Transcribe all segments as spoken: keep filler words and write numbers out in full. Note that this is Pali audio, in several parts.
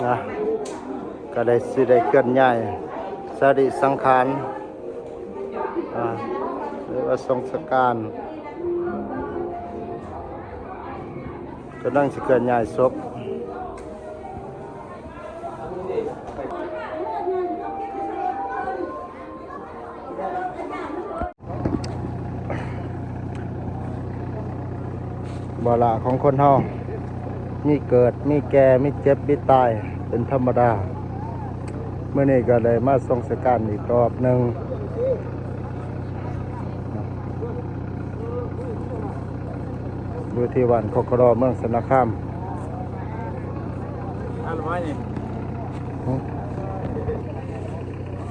นะ ก็ได้สิได้เคลื่อนย้ายสรีสังขาร อ่า หรือว่าส่งสการ กำลังสิเคลื่อนย้ายศพ วาระของคนเฮา มีเกิด มีแก่ มีเจ็บ มีตาย เป็นธรรมดา มื้อนี้ก็ได้มาส่งสการอีกรอบหนึ่ง อยู่ที่วัดโคกกะดอ เมืองสารคาม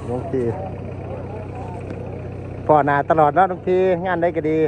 หลวงพี่ พ้อหน้าตลอดเนาะหลวงพี่ งานใดก็ดี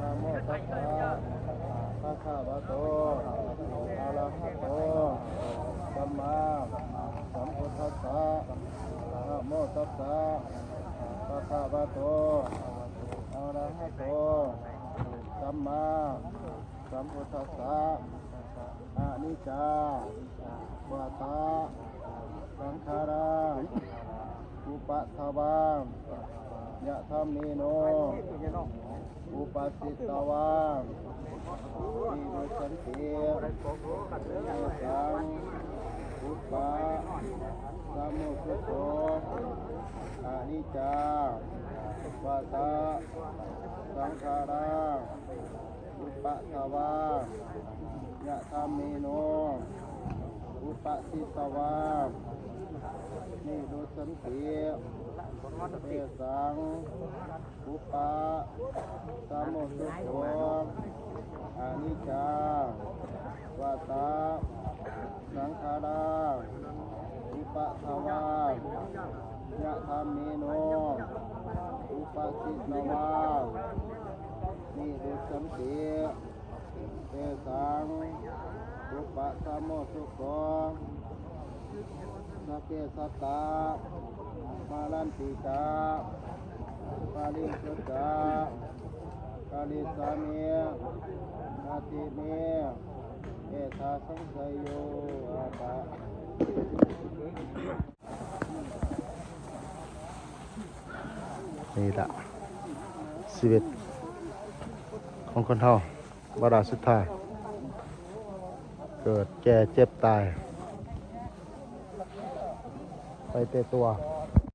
Namo tassa bhagavato arahato sammāsambuddhassa. Namo tassa bhagavato arahato sammāsambuddhassa. Aniccā vata saṅkhārā, uppādavayadhammino, uppajjitvā nirujjhanti, tesaṃ vūpasamo sukho. Aniccā vata saṅkhārā, uppādavayadhammino, uppajjitvā nirujjhanti, tesaṃ vūpasamo sukho. Aniccā vata saṅkhārā, uppādavayadhammino, uppajjitvā nirujjhanti, tesaṃ vūpasamo sukho. Sabbe sattā maranti ca, parittaṃ ca karissāmi, natthi me ettha saṃsayo. นี่ละชีวิตของคนเฮา วาระสุดท้าย เกิดแก่เจ็บตาย ไปแต่ตัว